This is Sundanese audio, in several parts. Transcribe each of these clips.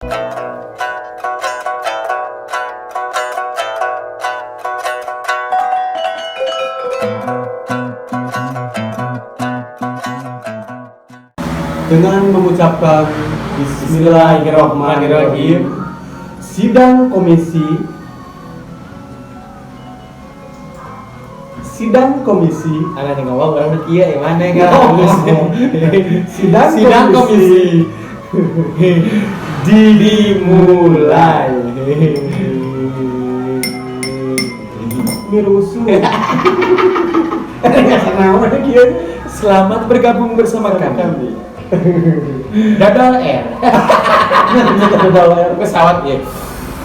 Dengan mengucapkan Bismillahirrahmanirrahim, sidang komisi Ana nih ngomong orang udah kieu ya mana enggak. Sidang, Sidang komisi, dimulai. Mirusu. Selamat bergabung bersama kami. Dadal Air. Pesawat ya.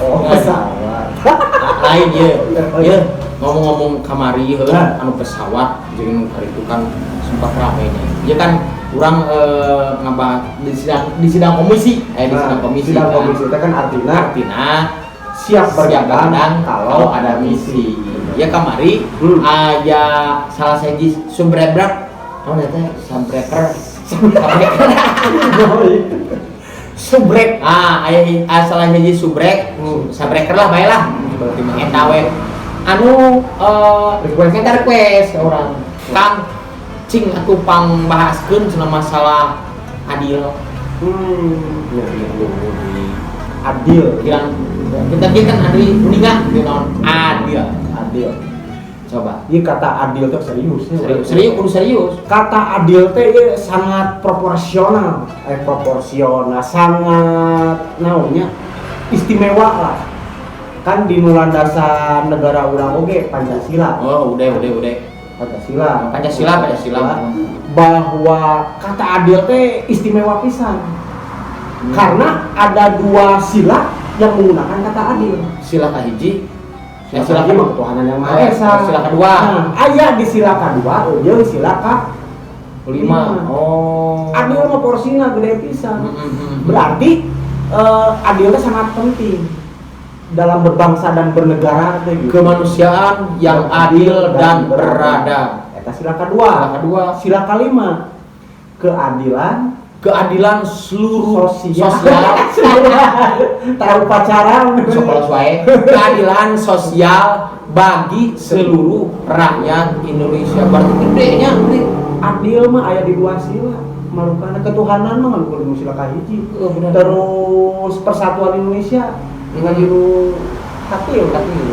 Oh, pesawat. Lain ya. Ya, ngomong-ngomong kamari heuh Nah. anu pesawat jeung nu itu kan sempat rame nya. Ya kan urang ngabahas di sidang komisi, di sidang komisi. Sidang kan. komisi itu kan artinya Artinya siap siap bergadang bergadang kalau ada misi. Ya kamari aya salah sahiji subrebrak, naon eta subbreaker. Subbreaker. Subrek. Ah, aya salah sahiji subrek, subbreaker lah bae lah. Berarti mah. Eta we anu Request. Minta request ke urang. Kang, cing atuh pangbahaskeun cenah masalah adil. Ya. Adil. Kirang kita kita kan adil uninga gitu naon adil. Adil. Coba. Ini kata adil tuh serius ya. Serius, serius, kudu serius. Kata adil teh ieu sangat proporsional, proporsional, sangat naonnya istimewa lah. Kan di landasan negara urang oge Pancasila. Oh, udah. Pancasila. Pancasila, Pancasila. Bahwa kata adil teh istimewa pisan. Karena ada dua sila yang menggunakan kata adil. Sila kahiji, Sila, sila kahiji mah ketuhanan yang Maha Oh, Esa. sila kedua. Nah, aya di sila kedua jeung sila ka lima. Lima. Oh. Adil mah porsina gede pisan. Berarti adilnya sangat penting dalam berbangsa dan bernegara teh gitu. Kemanusiaan yang adil dan beradab. Eta sila kedua. Sila kedua. Sila kelima. Keadilan Keadilan seluruh sosial. sosial. Tahu pacaran. Sekolah wae. Keadilan sosial bagi seluruh rakyat Indonesia. Berarti gede nya, gede. Adil mah aya di dua sila. Marukana ketuhanan mah ngan kudu sila kahiji. Oh, benar. Terus persatuan Indonesia ngan di katil. Katil.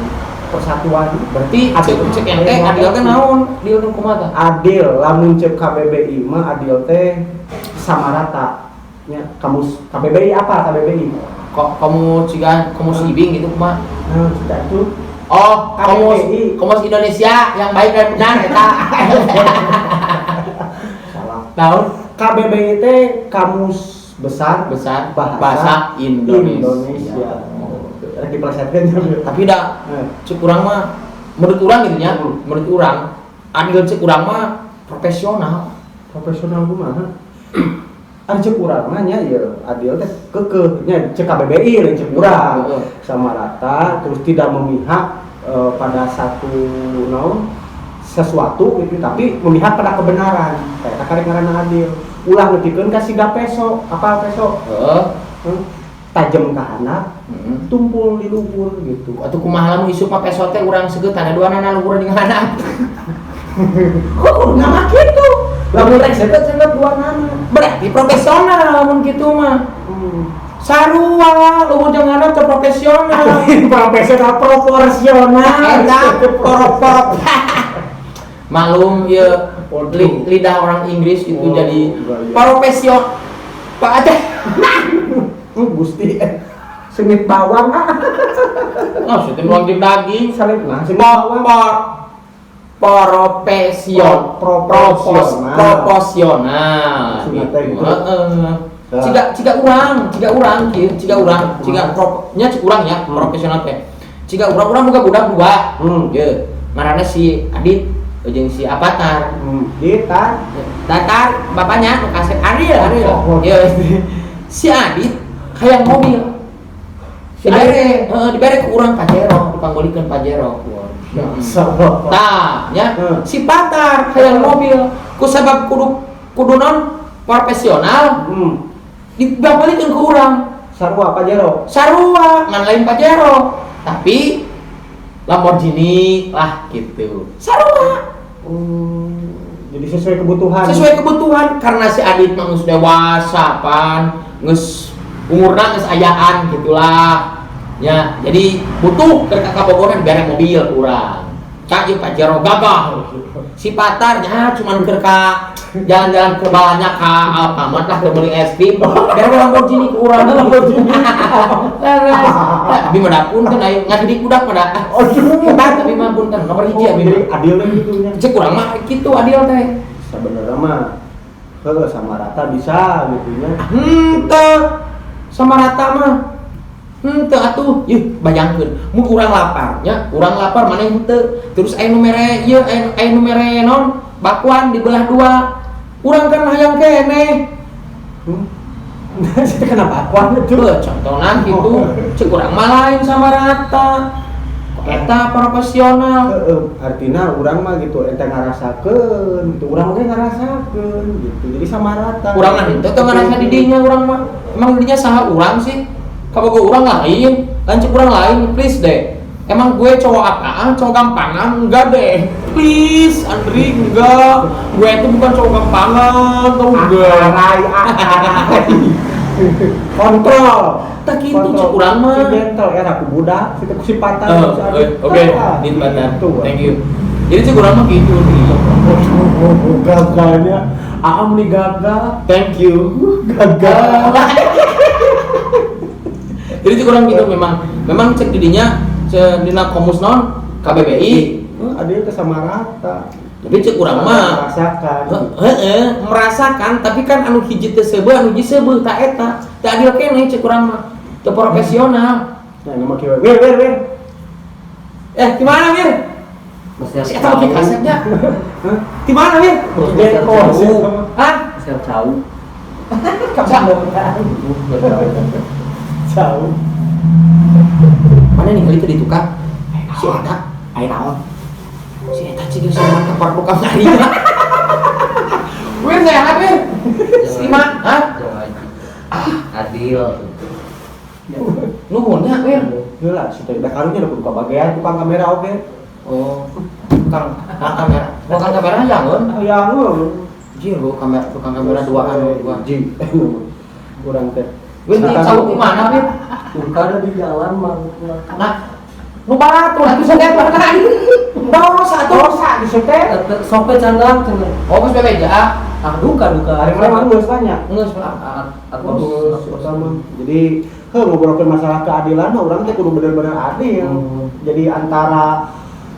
Persatuan. Berarti Adil. cek cek ente adil teh naon? Adil teh kumaha tah? Adil lamun cek KBBI mah adil teh sama rata. Ya, kamus KBBI apa KBBI? Kok kamu ciga kamu si Ibing gitu kumaha? Nah, kita itu Oh, kamus KBBI. Kamus Indonesia yang baik dan benar eta. Salah. Naon? KBBI teh kamus besar Besar bahasa, bahasa Indonesia. Indonesia. Rek dipelesetkeun ya. Tapi dah cek urang mah menurut urang gitu nya, menurut urang adil cek urang mah profesional. Profesional kumaha? Ari cek urang mah nya ieu adil teh keukeuh nya cek KBBI lain cek urang. Sama rata terus tidak memihak pada satu naon sesuatu gitu, tapi memihak pada kebenaran. Kayak karek ngaranna adil. Ulah nepikeun ka siga peso, apa peso? Heeh. Tajem ka handap, tumpul di luhur gitu. Atuh kumaha lamun isuk mah peso teh urang seugeut tanda dua nana luhur jeung handap. Kok kudu nama kitu? Lamun rek seugeut dua nana. Berarti profesional lamun kitu mah. Sarua luhur jeung handap teh profesional. Profesional proporsional. Eta porok-porok. Malum ya lidah orang Inggris itu Oh, jadi iya. profesional. Pak Aceh. Gusti sengit bawang ah. Oh, sudah nuang daging. Salib nah sengit bawang. Profesion Proporsional. Proporsional Maksudnya teh gitu. gitu. Heeh. Nah. Ciga ciga urang kieu, ciga urang, ciga pro nya cik urang ya, profesional teh. Ciga urang urang boga budak dua. Ye, ngaranna si Adit jeung si Avatar. Dita. Datar bapaknya nu kasep Ariel, Ariel. Oh, oh. Ye. Si Adit hayang mobil. Si Dibere, Adit? heeh, dibere ku urang Pajero, dipangbolikeun Pajero. Sabab. Tah, nya si Patar hayang mobil ku sabab kudu kudu non profesional dibabalikeun ku urang. Sarua Pajero. Sarua ngan lain Pajero, tapi Lamborghini lah gitu. Sarua. Jadi sesuai kebutuhan. Sesuai kebutuhan karena si Adit mah geus dewasa pan, geus umurna geus ayaan gitulah. Ya, jadi butuh keur ka Bogoran biar mobil kurang. Ka ieu Pajero gagah. Si Patarnya cuman keur ka jalan-jalan ke balanya ka Alfamart lah keur meuli es krim. Biar Lamborghini kurang Lamborghini. Abi mah da punten aya ngadidik budak mah da. Aduh. Hebat abi mah punten nomor 1 abi Jadi mah. adil gitu nya. Cek urang mah kitu adil teh. Sebenarnya mah heuh sama rata bisa gitu nya. Henteu sama rata mah. Henteu atuh, yeuh bayangkeun mun urang lapar nya, urang lapar maneh henteu. Terus aya nu mere ieu aya nu mere naon bakwan dibelah dua. Urang kan hayang keneh. Itu kenapa bakwan itu? Heuh, contohna kitu, cek urang mah lain sama rata. Eta profesional. Heeh, artinya urang mah gitu ente ngarasakeun gitu, urang oge ngarasakeun gitu. Jadi sama rata. Urang mah henteu teu ngarasa di dinya urang mah. Emang di dinya saha urang sih? Kabogo urang lain, lanceuk urang lain, please deh. Emang gue cowok apaan? Cowok gampangan? Enggak deh. Please, Andri, enggak. Gue itu bukan cowok gampangan, tau enggak? Akarai, akarai. Kontrol. Tak gitu cek urang mah. Si gentle era ku budak, si ku si patah. Oke, dit patah. Thank you. Jadi cek urang mah gitu nih. Oh, gagalnya. Aam nih gagal. Thank you. Gagal. Jadi cek urang gitu memang cek didinya cek dina komus non KBBI. Adil teh sama rata. Tapi cek urang mah merasakan. Heeh, merasakan tapi kan anu hiji teh seubeuh anu hiji seubeuh ta eta. Teu adil keneh cek urang mah. Teu profesional. Nah, ini mah kieu. Wir, wir, wir. Di mana, Wir? Masih Si eta oke kasetnya. Di mana, Wir? Jauh. Hah? Siap jauh. Jauh. Mana nih kali itu di tukang? Si eta, aya naon? Si eta cik geus mantap tukang hari. Wir sehat, Wir. Si ma, hah? Adil. Nuhun nya, Wir. Heula, si teh da karunya da kudu kabagean tukang kamera oge. Oh, tukang kamera. Tukang kamera jangan. Hayang. Jir, gua kamera tukang kamera dua anu dua. Ji. Urang teh. Wir nih cau di mana, Wir? Duka ada di jalan mah. Nah, nu baratur atuh saget mah kan. Dosa atuh. Dosa di teh. Sampai candang cenah. Oh, geus bebeja. Ah, duka duka. Ari mah geus banyak. Geus lah. Geus utama. Jadi, heuh ngobrolkeun masalah keadilan mah urang teh kudu bener-bener adil. Jadi antara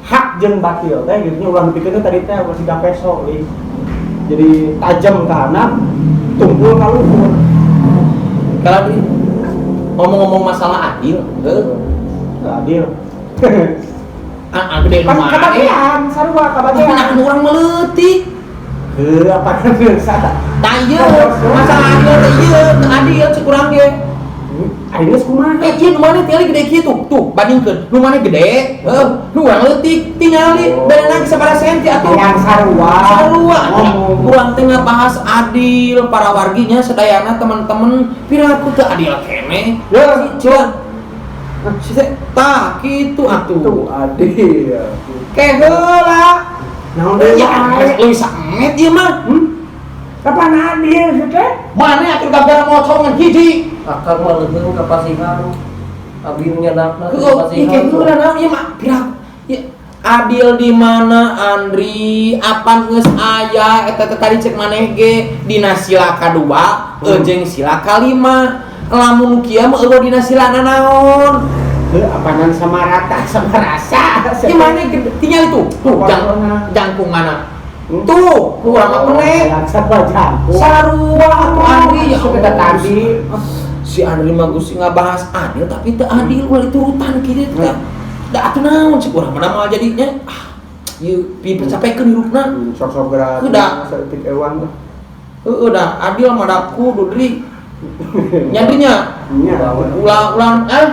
hak jeung batil teh gitu nya urang dipikeun tadi teh masih da peso li. Jadi tajam ke anak, tumpul ka luhur. Kalau ngomong-ngomong masalah adil, heuh. Adil. Ah, gede Kan mah. kabagean, sarua kabagean. Tapi urang meleutik. Heuh, apa dosa? Tah ieu, masalah adil teh ieu, teu adil cek urang ge. Ayeuna kumaha? Ieu nu maneh tinggali gede kieu tuh. Tuh, bandingkeun. Nu maneh gede, heuh, nu urang leutik, tingali bedana ge sabaraha senti atuh. Yang sarua. Sarua. Urang teh ngabahas adil para warginya sadayana teman-teman piraku teu adil keneh. Ya, si Si teh tah kitu atuh. Tuh adil. Ke heula. Naon deui? Ya, leuwih samet ieu mah. Kapan adil sih teh? Mana atuh gagal mocongan hiji. Akar mah leuheung ka pasihan. Abi nyadakna ka Heuh, pasihan. ieu heula naon ieu mah piraku. Adil di mana Andri? Apan geus aya eta teh tadi cek maneh ge dina sila kadua jeung sila kalima. Lamun nu kieu mah eueuh dina silana naon? Heuh, apanan sama rata sama rasa. Di mana tinggal itu? Tuh, jangkunganna. Tuh, urang mah penek. Sarua jangkung. Sarua atuh Andri ya Sudah tadi. Si Andri mah geus ngabahas adil tapi teu adil ulah diturutan kieu teh. Da atuh naon cek urang mah moal jadinya. Ah, ieu pipercapekeun hirupna. Sok-sok gerak. Udah. Saeutik ewan teh. Heueuh da adil mah da kudu deui. Nyadrinya. Nya. Ulah-ulah ah.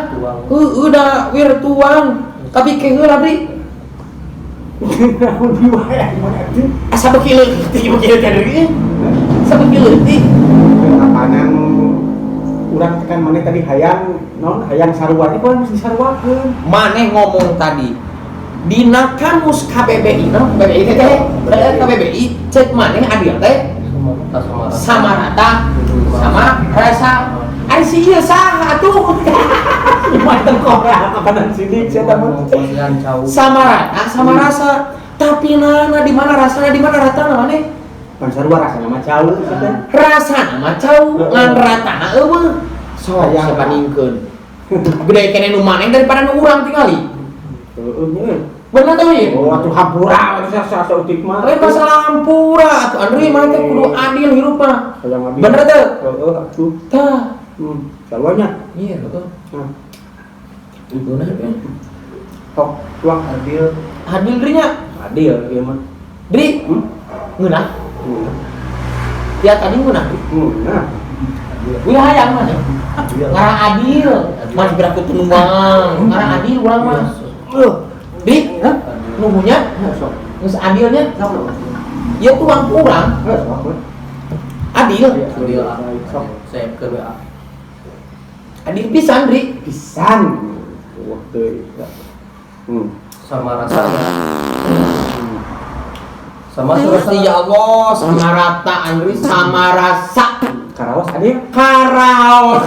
Heueuh da wir tuang. Tapi ke heula deui. Naon di wae mana teh? Asa beuki leutik beuki leutik deui. Asa beuki leutik. Apanan Urang tekan maneh tadi hayang non hayang sarua, ku urang mesti disaruakeun. Maneh ngomong tadi dina kamus KBBI, no? KBBI teh teh KBBI cek maneh adil teh Sama rata, sama rata. Sama rata, sama rasa. Ari si ieu saha atuh? Mah tengkorak makanan sidik sia mah. Pasihan cau. Sama rata, sama rasa. Tapi nana di mana rasana, di mana ratana maneh? Pan sarua rasana mah cau sia teh. Rasana mah cau, ngan ratana euweuh. Sok Hayang. sabandingkeun. Gede keneh nu maneh daripada nu urang tingali. Heeh nya. Bener tuh ieu? Oh, atuh hampura atuh sa saeutik mah. Lain masalah hampura atuh, Andri, maneh teh kudu adil hirup mah. Hayang adil. Bener teu? Heeh atuh. Tah. Saruanya. Iya, betul. Nah, Bener ya. Tok, tuang. Adil. Adil Dri nya. Adil ieu mah. Dri, ngeunah. Ya tadi ngeunah. Nah. Wih hayang mah. Adil. Ngarang adil. Mah diberi ku tunuang. Ngarang adil urang mah. Dri, Hah? nuhunya Nah, sok. geus adilnya. Sok. Ieu tuang ku urang Heh, sok. We. Adil. Adil ah. Sok. Saya ke WA. Adil pisan, Dri. Pisan. Wah, teu. Sama rasa. Sama rasa. Gusti ya Allah, sama rata Andri, sama rasa. Karaos adil. Karaos.